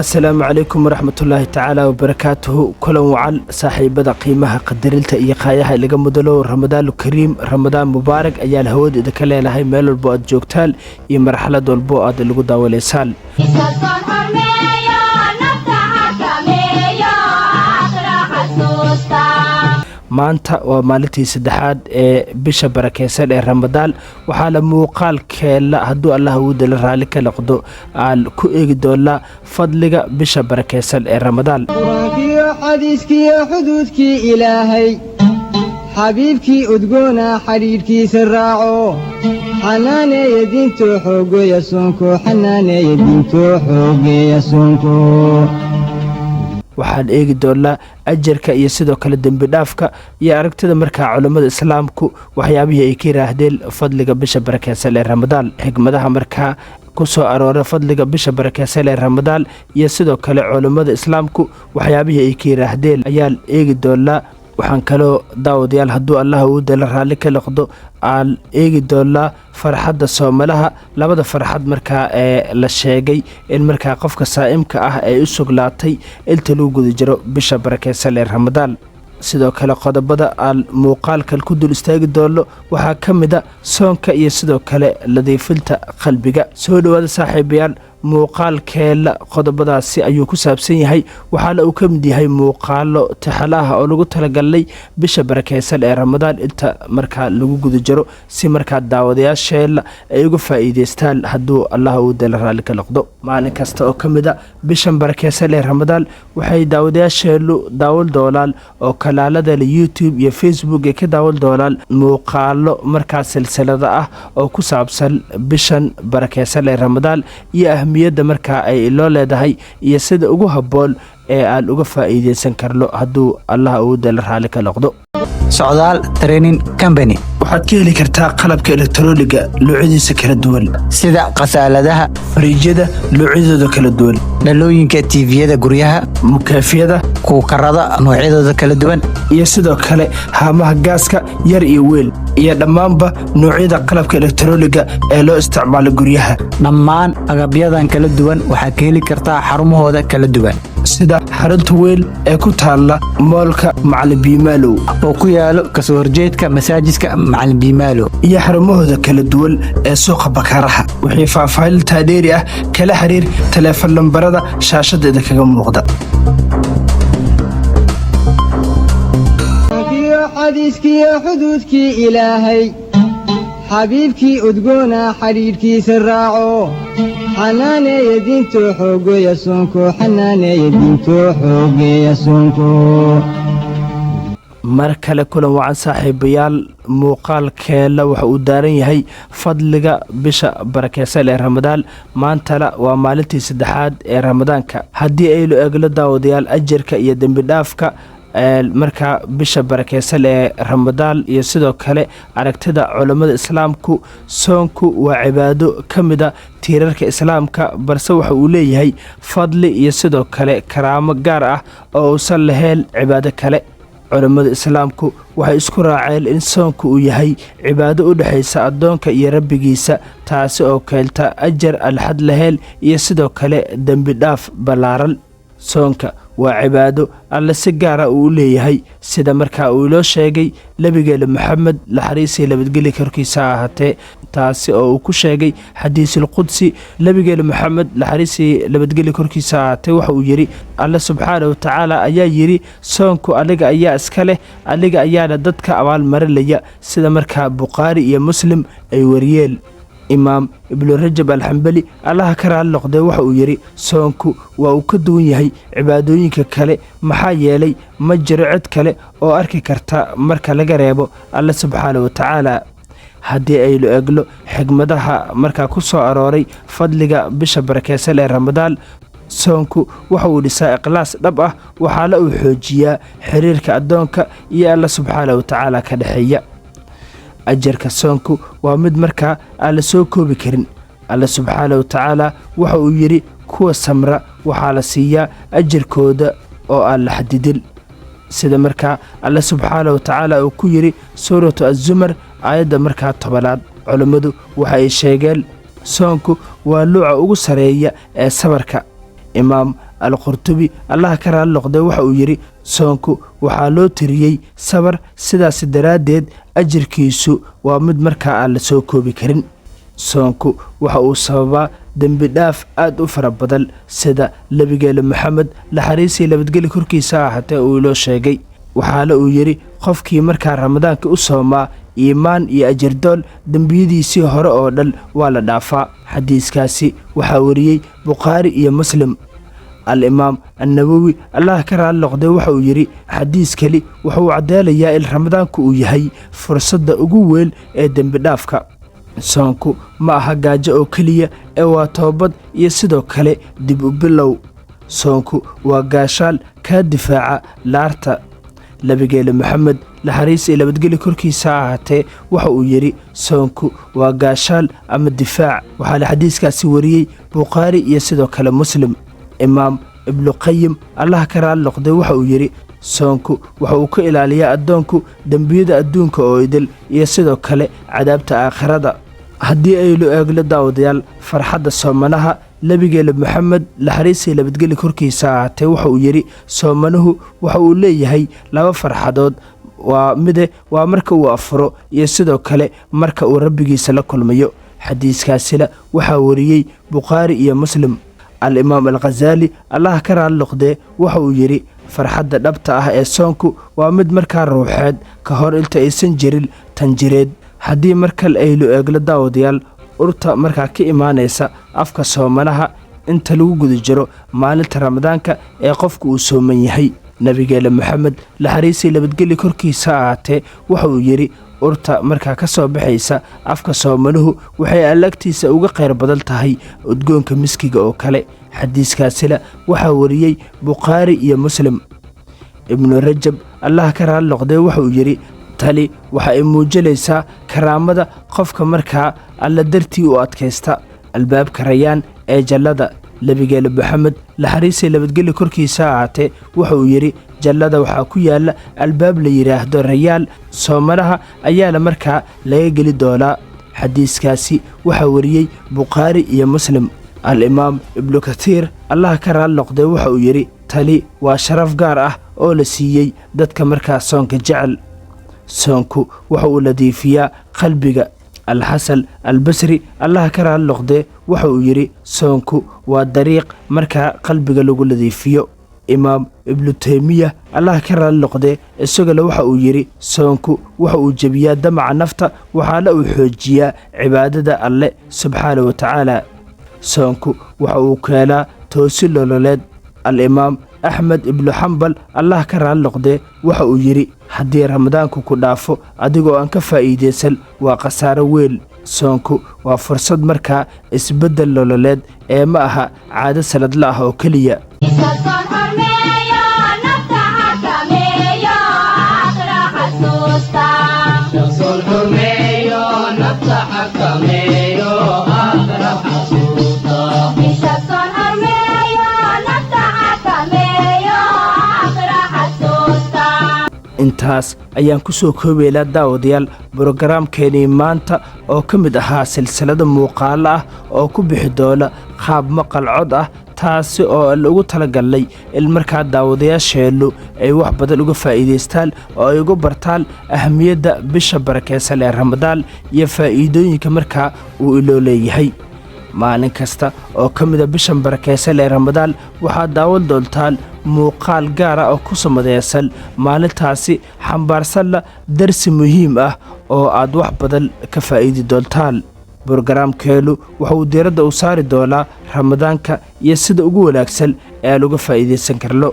Asalaamu calaykum waraxmatullaahi tacaala wabarakaatuhu. Kulan wacan, saaxiibada qiimaha, qadarinta iyo qaayaha ilaga mudalo. Ramadaanu kariim, Ramadaan mubaarak ayaan hawada idinka leenahay meel walbo aad joogtaan iyo marxalad walbo aad lagu daawanaysaan. Maanta waa maalintii saddexaad ee bisha barakeysan ee Ramadaan. Waxaana muuqaalkeena, hadduu Allah awooda raalli ka noqdo, aan ku eegi doonaa fadliga bisha barakeysan ee Ramadaan. Qur-aankiyo xadiiskiyo xuduudkii Ilaahay, xabiibkii udgoona xidhiidhkiisa raaco, xanaaneeya diinto, xoogeeya soonko, xanaaneeya diinto, xoogeeya soonko. Waxaan eegi doonaa ajarka iyo sidoo kale dembi dhaafka iyo aragtida markaa culammada islaamku waxyaabihii ay ka yiraahdeen fadliga bisha barakeysan ee Ramadaan, xikmadaha markaa ku soo aroora fadliga bisha barakeysan ee Ramadaan iyo sidoo kale culammada islaamku waxyaabihii ay ka yiraahdeen ayaan eegi doonaa. Waxaan kaloo, daawadayaal, hadduu Allah awooda la raalli ka noqdo, aan eegi doonaa farxadda soomalaha, labada farxad markaa ee la sheegay in markaa qofka saa'imka ah ay u sugnaatay inta lagu guda jiro bisha barakeysan ee Ramadaan. Sidoo kale qodobada aan muuqaalkan ku dul istaagi doono waxaa ka mid a soonka iyo sidoo kale nadiifinta qalbiga. Soo dhawaada, saaxiibayaal. Muuqaalkeena qodobadaasi ayuu ku saabsan yahay, waxaana uu ka mid yahay muuqaalo taxalaha oo lagu talagalnay bisha barakeysan ee Ramadaan inta markaa lagu guda jiro, si markaa daawadayaasheena ay uga faa'iideystaan, hadduu Allah awooda la raalli ka noqdo. Maalin kasta oo ka mid a bishan barakeysan ee Ramadaan waxay daawadayaasheenu daawan doonaan oo kanaalada YouTube iyo Facebook ay ka daawan doonaan muuqaalo markaa silsilada ah oo ku saabsan bishan barakeysan ee Ramadaan iyo ahmiyadda markaa ay loo leedahay iyo sida ugu habboon ee aan uga faa'iideysan karno, hadduu Allah awooda la raali ka noqdo. Socdaal Trading Company. Waxaad ka heli kartaa qalabka elektarooniga noocyadiisa kala duwan, sida khasaaladaha, fariijyada noocyadooda kala duwan, dhalooyinka TV-yada guryaha, mukaafiyada, cooker-ada noocyadooda kala duwan, iyo sidoo kale haamaha gaaska yar iyo weyn iyo dhammaanba noocyada qalabka elektarooniga ee loo isticmaalo guryaha. Dhammaan agabyadan kala duwan waxaad ka heli kartaa xarumahooda kala duwan, sida xarunta weyn ee ku taalla mall-ka Macalin Biimaalow, oo ku yaalo kasoo horjeedka masaajidka Macalin Biimaalo, iyo xarumahooda kala duwan ee suuqa Bakaaraha. Wixii faahfaahintaa dheeri ah, kala xiriir taleefan lambarada shaashadeeda kaga muuqda. Qur-aankiyo xadiiskiyo xuduudkii Ilaahay, xabiibkii udgoona xidhiidhkiisa raaco, xanaaneeya diinto, xoogeeya soonko, xanaaneeya diinto, xoogeeya soonko. Mar kale kulan wacan, saaxiibayaal. Muuqaalkeena waxa uu daaran yahay fadliga bisha barakeysan ee Ramadaan. Maantana waa maalintii saddexaad ee Ramadaanka. Haddii aynu eegno, daawadayaal, ajarka iyo dembi dhaafka markaa bisha barakeysan ee Ramadaan iyo sidoo kale aragtida culammada islaamku, soonku waa cibaado ka mid a tiirarka islaamka, balse waxa uu leeyahay fadli iyo sidoo kale karaamo gaar ah oo uusan lahayn cibaado kale. Culammada islaamku waxay isku raaceen in soonku uu yahay cibaado u dhexaysa addoonka iyo rabbigiisa, taasi oo keenta ajar aan xad lahayn iyo sidoo kale dembi dhaaf ballaaran. Soonka waa cibaado Alle si gaara uu u leeyahay, sida markaa uu inoo sheegay Nebigeena Maxamed, naxariisii nabadgelya korkiisa ha ahaatee, taasi oo uu ku sheegay xadiisul qudsi. Nebigeena Maxamed, naxariisii nabadgelya korkiisa ha ahaatee, waxa uu yidhi: "Alle subxaana watacaala ayaa yidhi: soonku aniga ayaa iska leh, aniga ayaana dadka abaalmarinaya." Sida markaa Bukhaari iyo Muslim ay wariyeen. Imaam Ibnu Rajab Alxambali, Allaha ka raali noqdee, waxa uu yidhi: "Soonku waa uu ka duwan yahay cibaadooyinka kale, maxaa yeelay ma jiro cid kale oo arki karta marka laga reebo Alle subxaana wa tacaala." Haddii aynu eegno xigmadaha markaa ku soo arooray fadliga bisha barakeysan ee Ramadaan, soonku waxa uu dhisaa ikhlaas dhab ah, waxaana uu xoojiyaa xiriirka addoonka iyo Alle subxaana wa tacaala ka dhexeeya. Ajarka soonku waa mid markaa aan la soo koobi karin. Alle subxaana wa tacaala waxa uu yidhi: "Kuwa samra waxaa la siiyaa ajarkooda oo aan la xadidin." Sida markaa Alle subxaana wa tacaala uu ku yidhi Suuratu Azumar, aayadda markaa 10aad. Culammadu waxa ay sheegeen soonku waa luuca ugu sareeya ee sabarka. Imaam Alqurtubi, Allaha ka raali noqday, waxa uu yidhi: soonku waxaa loo tiriyey sabar, sidaas daraaddeed ajirkiisu waa mid markaa aan la soo koobi karin. Soonku waxa uu sababaa dembi dhaaf aad u fara badan, sida Nabigeena Maxamed, naxariisii nabadgeli korkiisa ahaatee, uu inoo sheegay. Waxaana uu yidhi: qofkii markaa Ramadaanka u soomaa iimaan iyo ajirdoon, dembiyadiisii hore oo dhan waa la dhaafaa. Xadiiskaasi waxaa wariyey Bukhaari iyo Muslim. Al-Imaam Annawowi, Allah ka raali noqday, waxa uu yidhi: xadiiskani wuxuu caddeynayaa in Ramadaanku uu yahay fursadda ugu weyn ee dembi dhaafka. Soonku ma aha gaajo oo keliya ee waa toobad iyo sidoo kale dib u bilow. Soonku waa gaashaan kaa difaaca naarta. Nabigeena Maxamed, naxariis iyo nabadgeli korkiisa ahaatee, waxa uu yidhi: soonku waa gaashaan ama difaac. Waxaana xadiiskaasi wariyey Bukhaari iyo sidoo kale Muslim. Imaam Ibnuqayim, Allah ka raali noqday, waxa uu yidhi: soonku waxa uu ka ilaaliyaa addoonku dembiyada adduunka oo idil iyo sidoo kale cadaabta aakhirada. Haddii aynu eegno, daawadayaal, farxadda soomanaha, Nabigeena Maxamed, naxariisii nabadgeli korkiisa ahaatee, waxa uu yidhi: soomanuhu waxa uu leeyahay laba farxadood, waa mide waa marka uu afuro iyo sidoo kale marka uu Rabbigiisa la kulmayo. Xadiiskaasina waxaa wariyey Bukhaari iyo Muslim. Al-Imaam Alkhasaali, Allah ka raali noqdee, waxa uu yidhi: farxadda dhabta ah ee soonku waa mid markaa ruuxeed ka hor inta aysan jirin tanjireed. Haddii markale aynu eegno, daawadayaal, urta markaa ka imaanaysa afka soomanaha inta lagu guda jiro maalinta Ramadaanka ee qofku uu sooman yahay, Nabigeena Maxamed, naxariisii nabadgeli korkiisa ahaatee, waxa uu yidhi: urta markaa ka soo baxaysa afka soomanuhu waxay allagtiisa uga khayr badan tahay udgoonka miskiga oo kale. Xadiiskaasina waxaa wariyey Bukhaari iyo Muslim. Ibnu Rajab, Allah ka raali noqdee, waxa uu yidhi: tani waxa ay muujinaysaa karaamada qofka markaa Alla dartii u adkaysta. Albaabka Rayaan ee jannada, Nabigeena Maxamed, naxariisii nabadgeli korkiisa ahaatee, waxa uu yidhi: jannada waxaa ku yaalla albaab la yidhaahdo Rayaan, soomanaha ayaana markaa laga geli doonaa. Xadiiskaasi waxaa wariyey Bukhaari iyo Muslim. Al-Imaam Ibnu Kathiir, Allah ka raali noqdee, waxa uu yidhi: tani waa sharaf gaar ah oo la siiyey dadka markaa soonka jecel. Soonku waxa uu nadiifiyaa qalbiga. Alxasan Albasri, Allah ka raali noqdee, waxa uu yidhi: soonku waa dariiq markaa qalbiga lagu nadiifiyo. Imaam Ibnu Teymiya, Allah ka raali noqdee, isaguna waxa uu yidhi: soonku waxa uu jebiyaa damaca nafta, waxaana uu xoojiyaa cibaadada Alle subxaana wa tacaala. Soonku waxa uu keenaa toosi nololeed. Al-Imaam Axmed Ibnu Xambal, Allah ka raali noqdee, waxa uu yidhi: haddii Ramadaanku ku dhaafo adigoo aan ka faa'iidaysan, waa khasaaro weyn. Soonku waa fursad markaa isbeddel nololeed ee ma aha caado sanadla ah oo keliya. Soon xurmeeyo, nafta xakameeyo, aakhira xasuusta. Soon xurmeeyo, nafta xakameeyo, aakhira xasuusta. Bisha soon xurmeeyo, nafta xakameeyo, aakhira xasuusta. Intaas ayaan ku soo koobaynaa, daawadayaal, brogaraamkeenii maanta oo ka mid ahaa silsilada muuqaalo ah oo ku bixi doona qaab maqal cod ah, taasi oo ugu talagalnay in markaa daawadayaasheennu ay wax badan uga faa'iidaystaan oo ay uga bartaan ahamiyadda bisha barakeysan ee Ramadaan iyo faa'iidooyinka markaa uu inoo leeyahay. Maalin kasta oo ka mida bishan barakeysan ee Ramadaan waxaad daawan doontaan muuqaal gaara oo ku samadeysan maalintaasi, xambaarsanna darsi muhiim ah oo aad wax badan ka faa'iidi doontaan. Brogaraamkeennu waxa uu diiradda u saari doonaa Ramadaanka iyo sida ugu wanaagsan ee aan uga faa'iidaysan karno.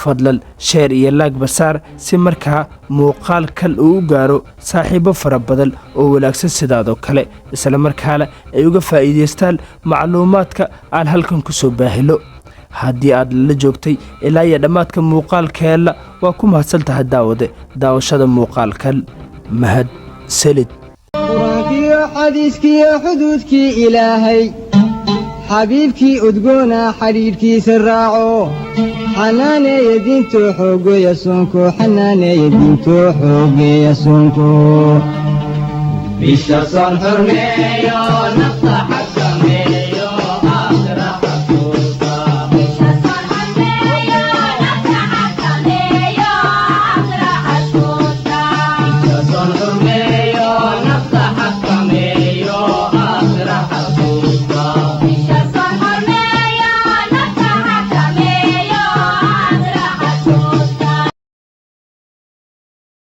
Fadlan share iyo like basaar si markaa muuqaalkan uu u gaaro saaxiibo fara badan oo wanaagsan sidaadoo kale, isla markaana ay uga faa'iidaystaan macluumaadka aan halkan ku soo baahino. Haddii aad lala joogtay ilaa iyo dhammaadka muuqaalkeenna, waa ku mahadsan tahay, daawade, daawashada muuqaalkan. Mahad selid. Qur-aankiyo xadiiskiyo xuduudkii Ilaahay. Xabiibkii udgoona xidhiidhkiisa raaco, xanaaneeya diinto xoogeeya soonko, xanaaneeya diinto xoogeeya soonko. Bisha soon xurmeeyo, nafta.